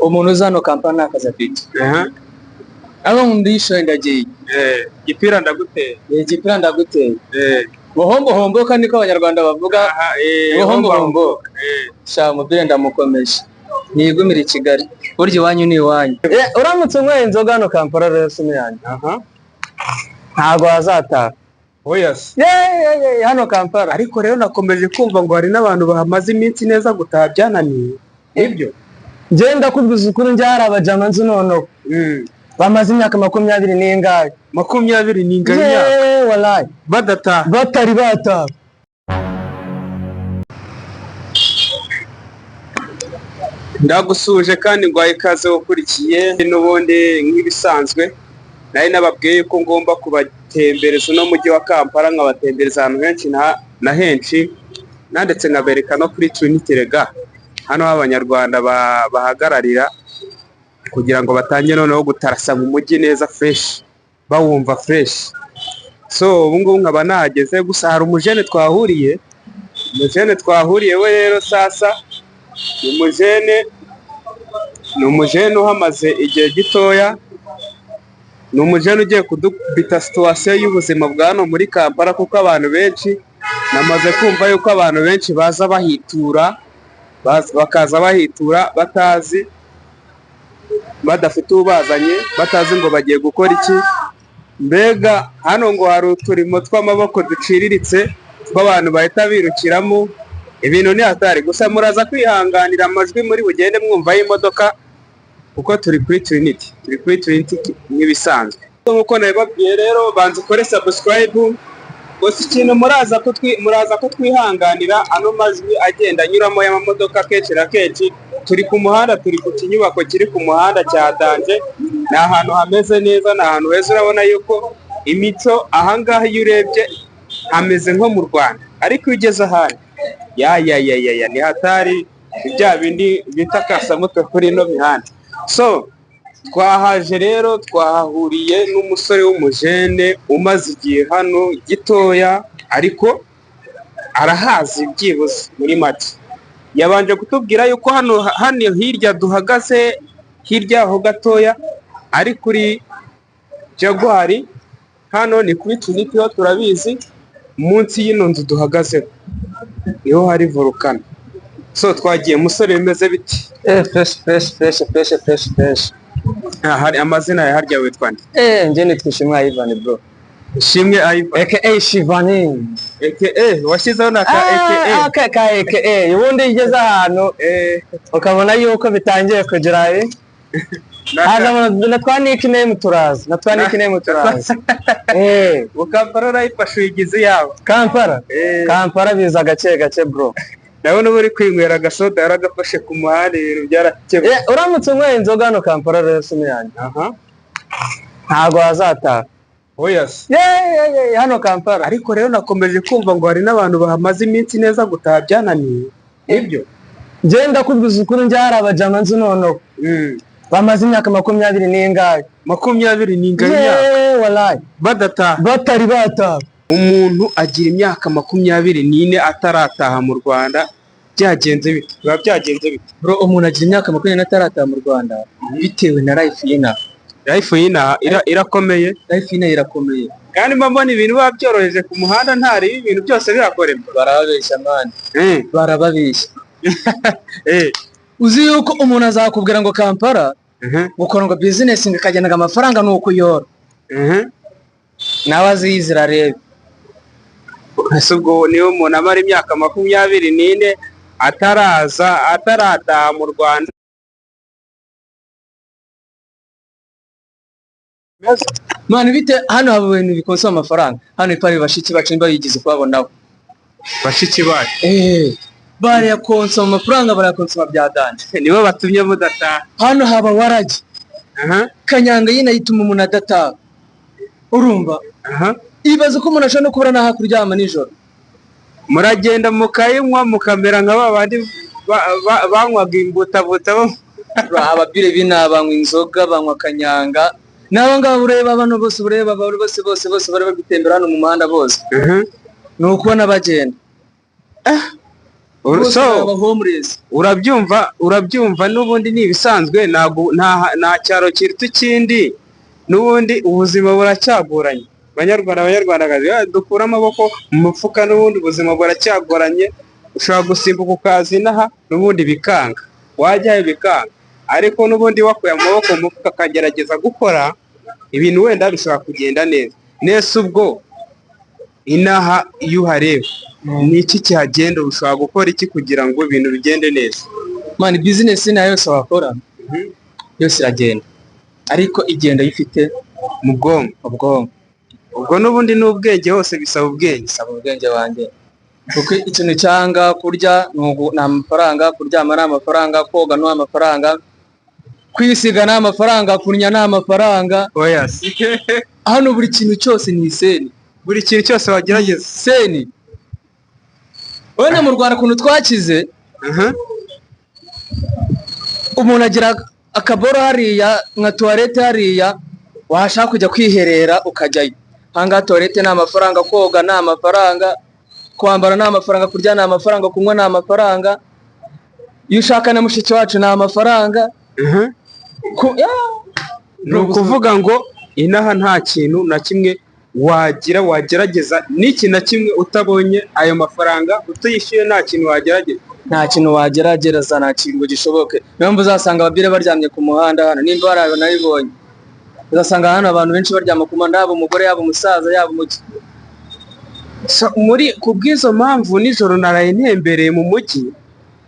Umuntu uza hano Kampala nta kazi afite. Aha. Abo ndishoye ndagiye. Gipira ndaguteye. Igipira ndaguteye. Buhombo homboka niko Abanyarwanda bavuga. Aha, Buhombo homba, homboka. Sha mupira ndamukomeje. Nigumire i Kigali. Burya iwanyu ni iwanyu. Uramutse unyweye inzoga hano Kampala rero simi yanjye. Aha. Ntabwo wazataha. Oya se. Ye hano Kampala. Ariko rero nakomeje kumva ngo hari n'abantu bahamaze iminsi neza gutaha byananiye. Nibyo? Njye ndakubwiza ukuri, njye hari abajama nzi noneho. Bamaze imyaka 20 n'ingahe. 20 n'ingahe imyaka? Ye wallahi. Badataha. Batari bataha. Ndagusuje kandi ngwaye ikaze ukurikiye n'ubundi nk'ibisanzwe nari nababwiye ko ngomba kubatembereza uno mujyi wa Kampala, nkabatembereza ahantu henshi na henshi, nandetse nkabereka no kuri Trinity Rega hano aho Abanyarwanda bahagararira kugira ngo batange noneho gutarasa mu mujyi neza fresh, bawumva fresh. So ubu ngubu nkaba nahageze, gusa hari umujene twahuriye, umujene twahuriye we rero sasa ni umujene uhamaze igihe gitoya, ni umujene ugiye kudubita situation y'ubuzima bwa hano muri Kampala, kuko abantu benshi namaze kumva yuko abantu benshi baza bahitura, bakaza bahitura batazi, badafite ubazanye, batazi ngo bagiye gukora iki. Mbega hano ngo hari uturimo tw'amaboko duciriritse tw'abantu bahita birukiramo, ibintu ni hatari. Gusa muraza kwihanganira amajwi muri bugende mwumva y'imodoka, kuko turi kuri Trinity, turi kuri Trinity nk'ibisanzwe. Nk'uko nabibabwiye rero, banza ukore subscribe. Gusa ikintu muraza kutwihanganira ano majwi agenda anyuramo y'amamodoka kenshi na kenshi. Turi ku muhanda, turi ku kinyubako kiri ku muhanda cya Danje. Ni ahantu hameze neza, ni ahantu heza. Urabona yuko imico ahangaha iyo urebye hameze nko mu Rwanda, ariko iyo ugeze ahandi ya ya ya ya ya ni hatari, bya bindi bita kasamutwe kuri ino mihanda. So twahaje rero, twahahuriye n'umusore w'umujene umaze igihe hano gitoya, ariko arahazi byibuze muri make. Yabanje kutubwira yuko hano hirya duhagaze, hirya aho gatoya ari kuri Jaguar, hano ni kuri Trinity ho turabizi, munsi y'ino nzu duhagazeho niho hari volcano. So twagiye, musore bimeze biti? Fresh fresh fresh fresh fresh fresh. Hari amazina ya harya witwa nde? Njye nitwa Ishimwe Ivan bro. Ishimwe Ivan. AKA Shivani. AKA washyizeho na ka AKA. Aka ka AKA. Ubundi ugeze ahantu ukabona yuko bitangiye kugira na twa nickname turaza, na twa nickname turaza. Kampala urayifashe uyigize iyabo. Kampala. Kampala biza gake gake bro. Ndabona uba uri kwinywera agasoda, yaragafashe ku muhanda, ibintu byarakemutse. Uramutse unyweye inzoga hano Kampala rero simi yanjye. Aha. Ntabwo wazataha. Oya se. Ye hano Kampala. Ariko rero nakomeje kumva ngo hari n'abantu bahamaze iminsi neza gutaha byananiye. Nibyo? Njye ndakubwiza ukuri, njye hari abajama nzi noneho. Bamaze imyaka 20 n'ingahe. 20 n'ingahe imyaka? Ye wallahi. Badataha. Batari bataha. Umuntu agira imyaka 24 atarataha mu Rwanda, byagenze bite? Biba byagenze bite? Bro, umuntu agira imyaka 20 atarataha mu Rwanda bitewe na life y'inaha. Life y'inaha irakomeye. Life y'inaha irakomeye. Kandi mba mbona ibintu biba byoroheje ku muhanda, ntari ibintu byose birakorerwa. Barababeshya man. Barababeshya. Uzi yuko umuntu azakubwira ngo Kampala gukora ngo business ngo ikagendaga amafaranga ni ukuyora. Nawe aziyizira arebe. Ese ubwo niba umuntu amara imyaka 24 ataraza, atarataha mu Rwanda? Man, bite hano haba ibintu bikonsoma amafaranga. Hano ipari bashiki bacu niba yigize kubabonaho. Bashiki bacu. Barayakonsoma amafaranga, barayakonsoma bya danje. Nibo batumye mudataha. Hano haba waragi. Kanyanga yina yituma umuntu adataha. Urumva? Ibaze ko umuntu ashobora no kubura n'aho kuryama nijoro. Muragenda mukayinywa mukamera nka ba bandi banywaga imbutabuta bo. Ababire bina banywa inzoga, banywa kanyanga. N'abo ngabo ureba bano bose, ureba bari bose bose bose bari bari gutembera hano mu muhanda bose. Ni ukubona bagenda. Bose So, ni aba homeless. Urabyumva n'ubundi ni ibisanzwe, ntabwo nta cyaro kiruta ikindi, n'ubundi ubuzima buracyagoranye. Banyarwanda, banyarwandakazi, dukure amaboko mu mufuka, n'ubundi ubuzima buracyagoranye. Ushobora gusimbuka ukaza inaha n'ubundi bikanga, wajyayo bikanga, ariko n'ubundi wakuye amaboko mu mufuka akagerageza gukora ibintu, wenda bishobora kugenda neza. Nese ubwo inaha iyo uhareba ni iki kihagenda? Ushobora gukora iki kugira ngo ibintu bigende neza? Man, business nayo yose wakora yose iragenda, ariko igenda ifite mu bwonko. Ubwonko. Ubwo n'ubundi ni ubwenge, hose bisaba ubwenge. Bisaba ubwenge wanjye, kuko ikintu cyanga kurya ni amafaranga, kuryama ni amafaranga, koga ni amafaranga, kwisiga ni amafaranga, kunya ni amafaranga. Oya si. Hano buri kintu cyose ni iseni. Buri kintu cyose wagerageza. Seni. Urabona mu Rwanda ukuntu twakize, umuntu agira akaboro hariya, nka toilette hariya, washaka kujya kwiherera ukajyayo. Ahangaha toilette ni amafaranga, koga ni amafaranga, kwambara ni amafaranga, kurya ni amafaranga, kunywa ni amafaranga, iyo ushaka na mushiki wacu ni amafaranga. Ni ukuvuga ngo inaha nta kintu na kimwe wagira wagerageza n'iki na kimwe utabonye ayo mafaranga, utayishyuye nta kintu wagerageza. Nta kintu wagerageza, nta kintu ngo gishoboke. Niyo mpamvu uzasanga ababyeyi baryamye ku muhanda hano. Nimba waranabibonye, uzasanga hano abantu benshi baryama ku muhanda, yaba umugore, yaba umusaza, yaba umuki. So, muri ku bw'izo mpamvu nijoro naraye ntembereye mu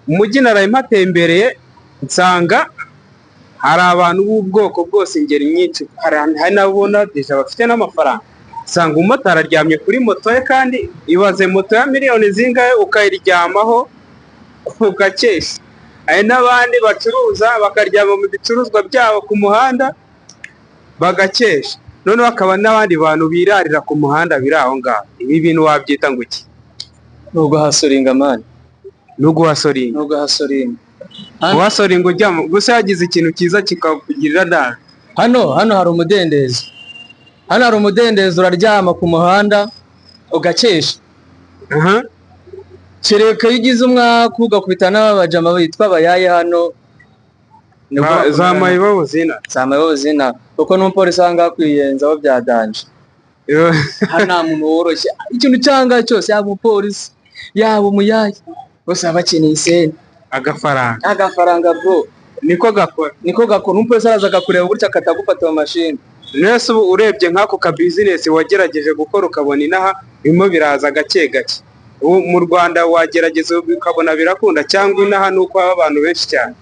mujyi, naraye mpatembereye nsanga hari abantu b'ubwoko bwose, ingeri nyinshi, hari n'abona déjà bafite n'amafaranga. Nsanga umumotari aryamye kuri moto ye, kandi ibaze moto ya miliyoni zingahe ukayiryamaho ugakesha. Hari n'abandi bacuruza bakaryama mu bicuruzwa byabo ku muhanda bagakesha. Noneho hakaba n'abandi bantu birarira ku muhanda biri aho ngaho. Ibi bintu wabyita ngo iki? Ni uguhustlinga, man. Ni uguhustlinga. Ni uguhustlinga. Guhustlinga uryama gusa yagize ikintu cyiza kikakugirira nabi. Hano hari umudendezo, hano hari umudendezo, uraryama ku muhanda ugakesha. Kereka iyo ugize umwaku ugakubita n'abajama bitwa abayaye hano, nibwo Za mayibobo zina. Za mayibobo zina, kuko n'umupolisi aha ngaha kwiyenzaho bya danger. Hano nta muntu woroshye. Ikintu cyanga cyose, yaba umupolisi, yaba umuyaye, bose baba bakeneye iseni. Agafaranga. Agafaranga, bro. Niko gakora. Niko gakora. Umupolisi araza akakureba gutya akatagufata mu mashini. Nese ubu urebye nk'ako ka business wagerageje gukora ukabona inaha birimo biraza gake gake, ubu mu Rwanda wagerageza ukabona birakunda, cyangwa inaha ni uko haba abantu benshi cyane?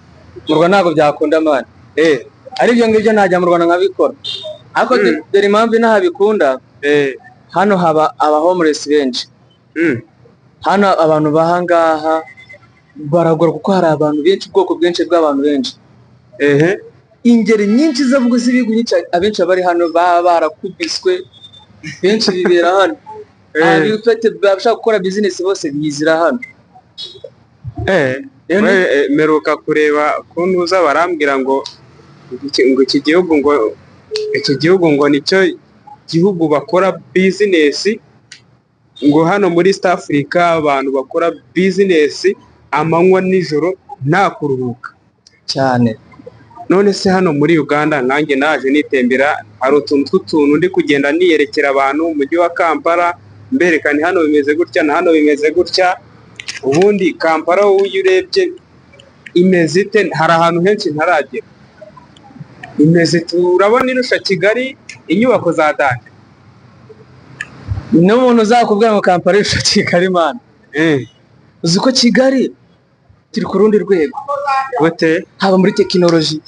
Mu Rwanda ntabwo byakunda, man. Ari ibyo ngibyo najya mu Rwanda nkabikora, ariko dore impamvu inaha bikunda. Hano haba aba homeless benshi. Hano abantu bahangaha baragora, kuko hari abantu benshi, ubwoko bwinshi bw'abantu benshi, ingeri nyinshi z'avuga z'ibihugu nyinshi. Abenshi bari hano baba barakubiswe, benshi bibera hano. Abifite bashaka gukora business bose bizira hano. Rero We, mperuka kureba kuntuza barambwira ngo iki gihugu ngo nicyo gihugu bakora business, ngo hano muri East Africa abantu bakora business amanywa nijoro nta kuruhuka. Cyane. None se hano muri Uganda, nkanjye naje nitembera, hari utuntu tw'utuntu ndi kugenda niyerekera abantu mu mujyi wa Kampala, mbereka ni hano bimeze gutya na hano bimeze gutya. Ubundi Kampala wowe iyo urebye imeze ite? Hari ahantu henshi ntaragera. Imeze ite? Urabona irusha Kigali inyubako za danger? N'umuntu uzakubwira ngo Kampala irusha Kigali, man, uzi ko Kigali turi ku rundi rwego. Gute? Haba muri tekinoloji,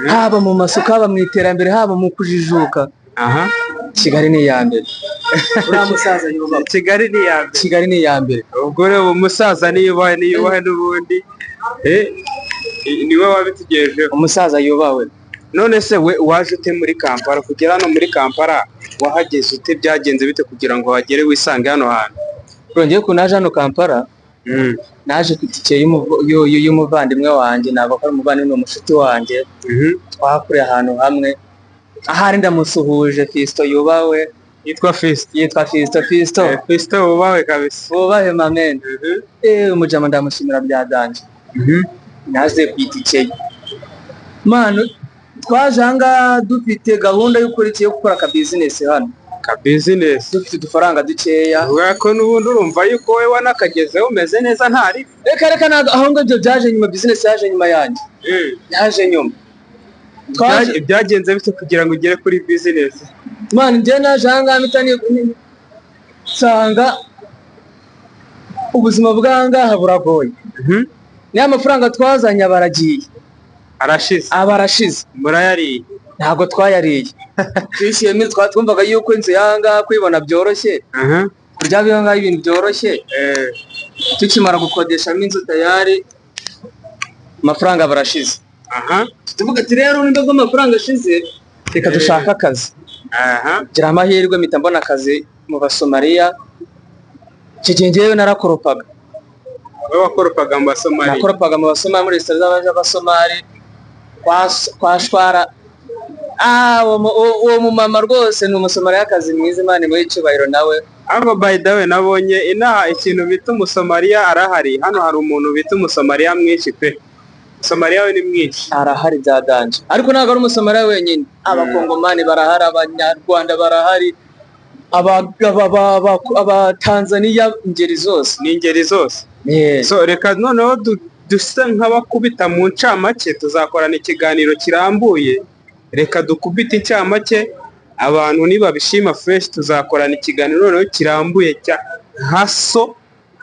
haba mu masuku, haba mu iterambere, haba mu kujijuka, Kigali ni iya mbere. Uriya musaza yubahwe. Kigali ni iya mbere. Kigali ni iya mbere. Ubwo rero umusaza niyubahe, niyubahe n'ubundi, niwe wabitugejejeho. Umusaza yubahwe. None se we waje ute muri Kampala? Kugera hano muri Kampala wahageze ute? Byagenze bite kugira ngo uhagere wisange hano hantu? Rongeye ukuntu naje hano Kampala, naje ku itike y'umuvandimwe wanjye. Ntabwo ko ari umuvandimwe, ni umushuti wanjye, twakuriye ahantu hamwe. Ahari ndamusuhuje, Fiston yubahwe. Yitwa Fisto. Yitwa Fisto. Fisto. Fisto, wubahwe kabisa. Wubahe, my man. Umujama ndamushimira bya danger. Naze ku itike ye, man. Twaje ahangaha dufite gahunda y'ukurikiye yo gukora aka business hano. Ka business. Dufite udufaranga dukeya. Uvuga ko n'ubundi urumva yuko wowe wanakagezeho umeze neza, ntari Reka reka, ntabwo aho ngibyo byaje nyuma. Business yaje nyuma yanjye, yaje nyuma. Twaje Byagenze bite kugira ngo ugere kuri business? Man, njye naje ahangaha mpita nsanga ubuzima bw'ahangaha buragoye. Niyo amafaranga twazanye aba aragiye. Arashize. Aba arashize. Murayariye? Ntabwo twayariye, twishyuyemo. Twumvaga yuko inzu y'ahangaha kuyibona byoroshye, kurya ahangaha ibintu byoroshye. Tukimara gukodeshamo inzu, tayari amafaranga barashize. Tuvuga ati rero nubwo amafaranga ashize, reka dushake akazi. Gira amahirwe mpita mbona akazi mu Basomaliya. Icyo gihe njyewe narakoropaga. Wowe wakoropaga mu Basomali? Nakoropaga mu Basomali, muri resitora z'Abasomali kwa Shwara. Uwo mumama rwose ni Umusomaliyakazi mwiza, Imana imuhe icyubahiro nawe. Ariko by the way, nabonye inaha ikintu bita Umusomaliya arahari. Hano hari umuntu bita Umusomaliya mwinshi pe. Somaliya we ni mwinshi. Arahari bya danger, ariko ntabwo ari Umusomaliya wenyine. Abakongomani barahari, Abanyarwanda barahari, Abatanzaniya, ingeri zose. Ni ingeri zose. So reka noneho dusa nk'abakubita mu ncamake, tuzakorana ikiganiro kirambuye. Reka dukubite incamake, abantu nibabishima fresh tuzakorana ikiganiro noneho kirambuye cya hustle,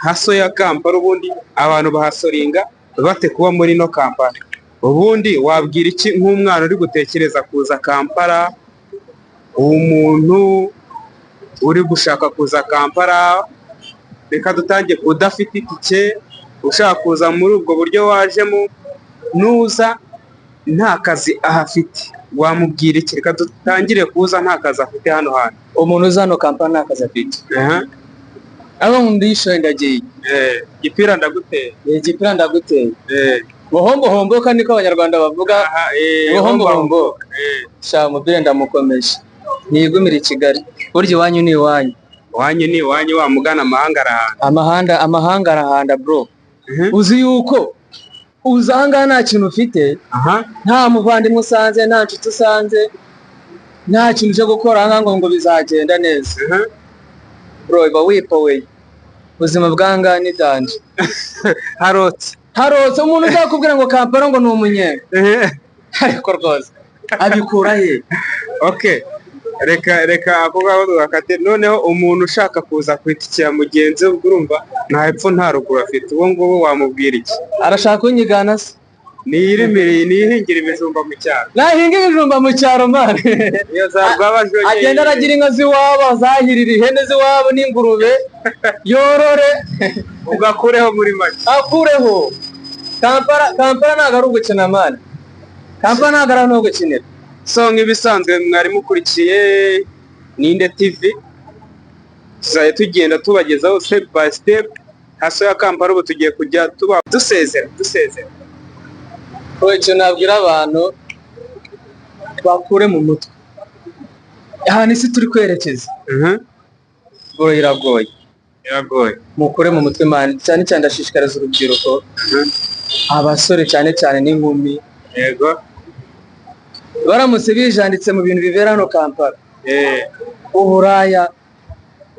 hustle ya Kampala. Ubundi abantu bahasoringa bate kuba muri no Kampala? Ubundi wabwira iki nk'umwana uri gutekereza kuza Kampala, umuntu uri gushaka kuza Kampala? Reka dutange udafite itike, ushaka kuza muri ubwo buryo wajemo, nuza nta kazi ahafite wamubwira iki? Reka dutangire kuza nta kazi afite hano hantu. Umuntu uza hano Kampala nta kazi afite, abo ndishoye ndagiye. Gipira ndaguteye. Igipira ndaguteye. Buhombo homboka, niko Abanyarwanda bavuga. Buhombo homboka. Sha, umupira ndamukomeje, niyigumire i Kigali. Burya iwanyu ni iwanyu. Iwanyu ni iwanyu, wa mugana amahanga arahanda. Amahanga, amahanga arahanda, bro. Uzi yuko uza ahangaha nta kintu ufite, nta muvandimwe usanze, nta nshuti usanze, nta kintu cyo gukora ahangaha ngo bizagenda neza, bro, iba wipoweye. Ubuzima bw'ahangaha ni danger. Harotse. Harotse. Umuntu uzakubwira ngo Kampala ngo ni umunyenga, ariko rwose abikura he? Okay, reka reka ako ngako tugakate. Noneho umuntu ushaka kuza ku itike ya mugenzi we, ubwo urumva nta hepfo nta ruguru afite, uwo nguwo wamubwira iki? Arashaka kunyigana se? Niyirimire, niyihingira ibijumba mu cyaro. Nahinga ibijumba mu cyaro, man. Iyo za rwabajo. Agenda aragira inka z'iwabo, azahirira ihene z'iwabo n'ingurube, yorore. Ugakureho muri make. Akureho. Kampala, Kampala ntabwo ari ugukina, man. Kampala ntabwo ari ahantu ho gukinira. So nk'ibisanzwe, mwari mukurikiye Ninde TV, tuzajya tugenda tubagezaho step by step hustle ya Kampala. Ubu tugiye kujya tuba dusezera dusezera. Ko icyo nabwira abantu, bakure mu mutwe ahantu isi turi kwerekeza. Bro, iragoye. Biragoye. Mukure mu mutwe, man. Cyane cyane ndashishikariza urubyiruko, abasore cyane cyane n'inkumi. Baramutse bijanditse mu bintu bibera hano Kampala, uburaya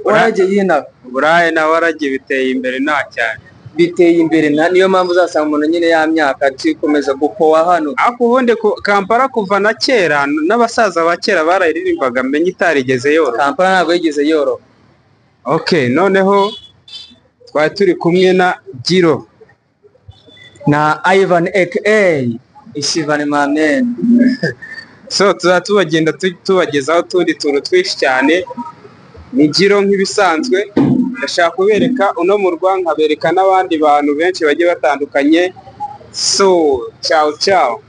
waragiye yinaha. Uburaya nawe waragiye, biteye imbere nta cyane. Biteye imbere niyo mpamvu uzasanga umuntu nyine ya myaka akikomeza gukowa hano. Ariko ubundi Kampala kuva na kera, n'abasaza ba kera barayiririmbaga, menye itarigeze yoroha. Kampala ntabwo yigeze yoroha. Okay, noneho twari turi kumwe na Giro. Na Ivan aka Ishivan Mamen. So tuzaba tubagenda tubagezaho utundi tuntu twinshi cyane. Ni Giro nk'ibisanzwe. Ndashaka kubereka uno murwa, nkabereka n'abandi bantu benshi bagiye batandukanye. So ciao ciao.